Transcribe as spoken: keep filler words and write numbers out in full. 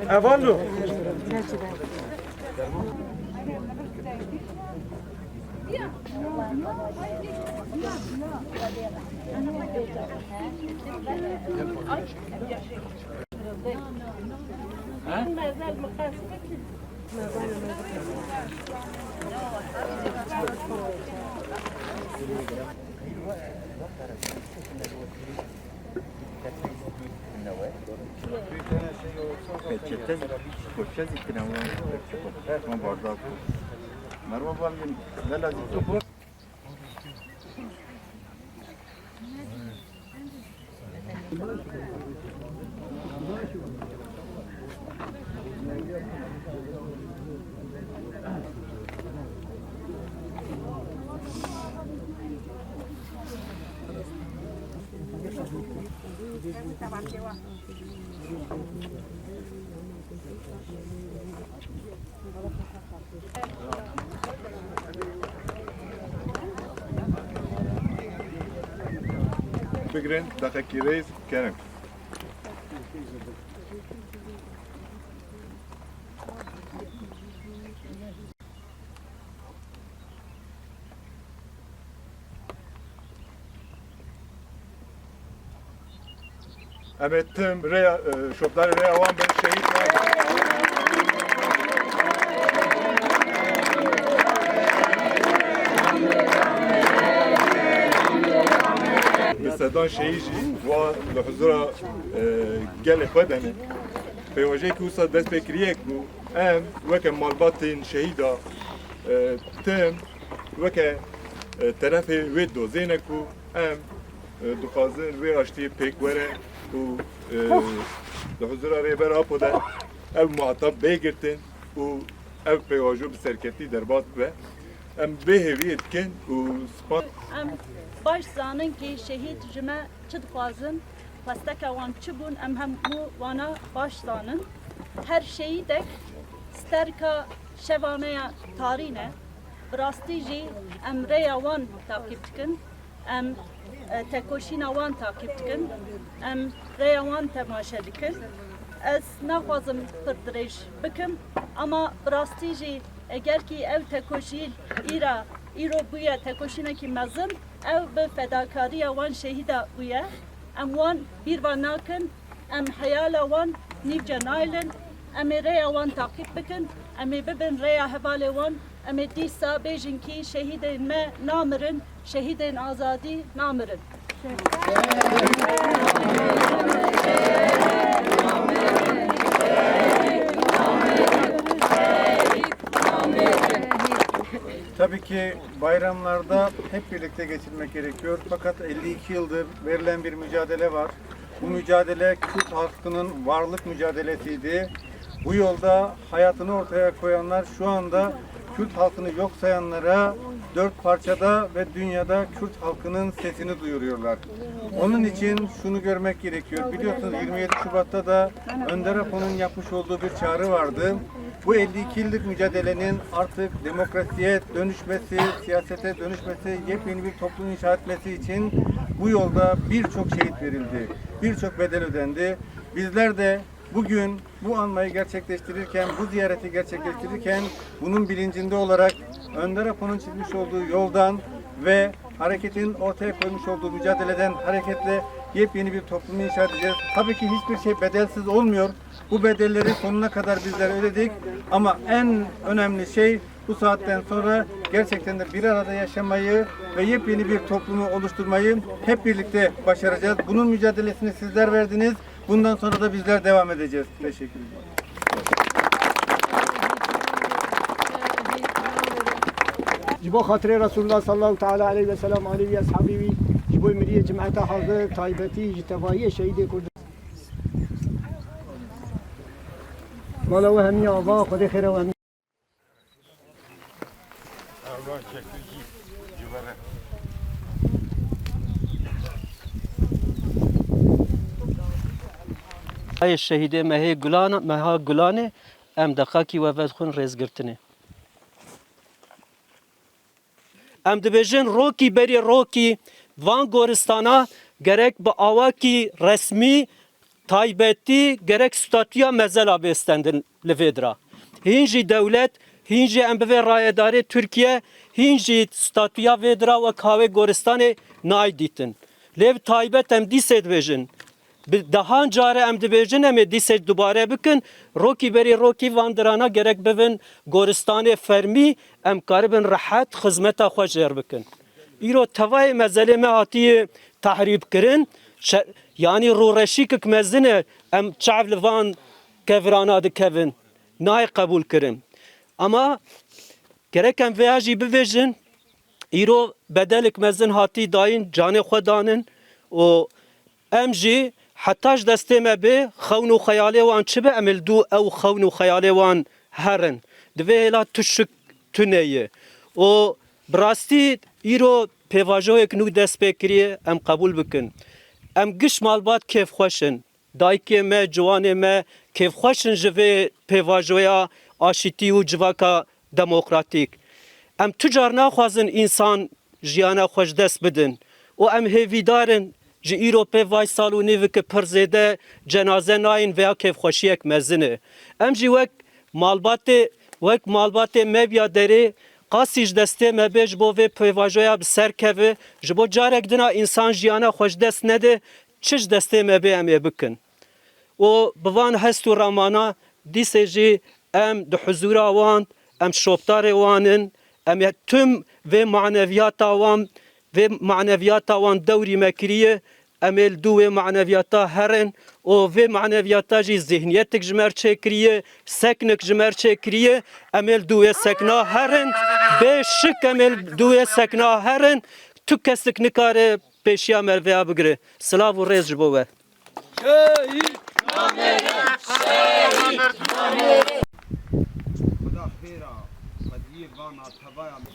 Evan lo. Merhaba, ben Lelazî Topur. Bigrin, deqekî rêz, kerem. Em ê tim rêya, e, şopdarê rêya wan bin şehîd. Bi sedan şehîd jî wa li huzura, e, gelê xwe de ne. Pêvajoyekî wisa dest pê kiriye ku em weke malbatên şehîda, e, tim weke, e, terefê wê dozê ne ku em, e, dixwazin wê aştiyê pêk were û, e, di huzura Rêber Apo de ev muhatab bê girtin û ev pêvajo bi serkeftî derbas bibe. Em vê hêviyê dikin û spas. Em baş zanin kî şehîd ji me çi dixwazin, xwesteke wan çi bûn, em hemû wana baş zanin. Her şehîdek sterka şeva me ya tarî ne. Bi rastî jî em rêya wan taqîb dikin. Em, e, tekoşîna wan taqîb dikin. Em rêya wan temaşe dikin. Ez naxwazim pir dirêj bikim, ama bi rastî jî eger kî ev tekoşîn îra, îro bûye tekoşînekî mezin, ew bi fedakariya wan şehîda bûye. Em wan bîr va nakin. Em heyala wan nîvce nayilin. Em ê rêya wan taqîb bikin. Em ê bibin rêya hevalê wan. Em ê dîsa bêjin kî şehîdên me namirin, şehîdên azadî namirin. Tabii ki bayramlarda hep birlikte geçirmek gerekiyor. Fakat elli iki yıldır verilen bir mücadele var. Bu mücadele Kürt halkının varlık mücadelesiydi. Bu yolda hayatını ortaya koyanlar şu anda Kürt halkını yok sayanlara dört parçada ve dünyada Kürt halkının sesini duyuruyorlar. Onun için şunu görmek gerekiyor. Biliyorsunuz, yirmi yedi Şubat'ta da Önder Apo'nun yapmış olduğu bir çağrı vardı. Bu elli iki yıllık mücadelenin artık demokrasiye dönüşmesi, siyasete dönüşmesi, yepyeni bir toplum inşa etmesi için bu yolda birçok şehit verildi, birçok bedel ödendi. Bizler de bugün bu anmayı gerçekleştirirken, bu ziyareti gerçekleştirirken bunun bilincinde olarak Önder Apo'nun çizmiş olduğu yoldan ve hareketin ortaya koymuş olduğu mücadeleden hareketle yepyeni bir toplumu inşa edeceğiz. Tabii ki hiçbir şey bedelsiz olmuyor. Bu bedelleri sonuna kadar bizler ödedik. Ama en önemli şey bu saatten sonra gerçekten de bir arada yaşamayı ve yepyeni bir toplumu oluşturmayı hep birlikte başaracağız. Bunun mücadelesini sizler verdiniz. Bundan sonra da bizler devam edeceğiz. Teşekkür ederim. Ji bo xatirê Resulullah sallallahu teala aleyhi ve sellem, alî wî, eshabî wî, ji bo miriyê cemaeta hazir, taybetî ji tevayiyê şehîdê Kurd. Mala we hemî ava, Xwedê xêra we hemî. Ayê şehîdê Mehê Gulan, Meha Gulanê, em deqakî we vedixwin rêzgirtinê. Em dibêjin rokî berî rokî van goristana gerek bi awakî resmî, taybetî gerek statûya mezela bê stendin li vê dira. Hîn jî dewlet, hîn jî em bivê rayedarê Tirkiye, hîn jî statûya vê dira wek hawê goristanê nayê dîtin. Lê bi taybet em dîsê dibêjin, bi dehan care em dibêjin, em ê dîsê dubare bikin, rokî berî rokî van dirana gerek bivin goristanê fermî, em karibin rehet xizmeta xwe jêr bikin. Îro tevayê mezelê me hatiye tehrîb kirin, şe-, yanî rûreşîkek mezin e, em çav li van kevirana dikevin, nayê qebûl kirin. Ama gerek em vêya jî bibêjin, îro bedelek mezin hatî dayîn, canê xwe danin û em jî heta ji destê me bê, xewn û xeyalê wan çi be, em ê li dû ew xewn û xeyalê wan herin. Di vê hêla tişik tune ye. Û bi rastî îro pêvajoyek nû dest pê kiriye, em qebûl bikin. Em giş malbat kêfxweş in. Dayikê me, ciwanê me kêfxweş in ji vê pêvajoya aşîtî û civaka demokratîk. Em tu car naxwazin însan jiyana xwe ji dest bidin û em hêvîdar in ji îro pê vay sal û nîvike pir zêde cenaze nayên, vêya kêfxweşiyek mezin e. Em jî wek malbatê, wek malbatê Mevya Derê qasî ji destê me bê ji bo vê pêvajoya bi ser keve, ji bo carek dina însan jiyana xwe ji dest nede, çi ji destê me bê em ê bikin. Û bi van hest û ramana dîsê jî em di huzûra wan, em şopdarê wan in, em ê tim vê maneviyata wan, vê maneviyata wan dewrî me kiriye, em ê li dû wê maneviyata herin û vê maneviyata jî zihniyetek ji me re çêkiriye, seknek ji me re çêkiriye, em ê li dû wê sekna herin, bê şik em ê li dû wê sekna herin, tu kesek nikare pêşiya me vêya bigire. Silav û rêz ji bo we. Xuda xêra xwediyê vana tevaya min.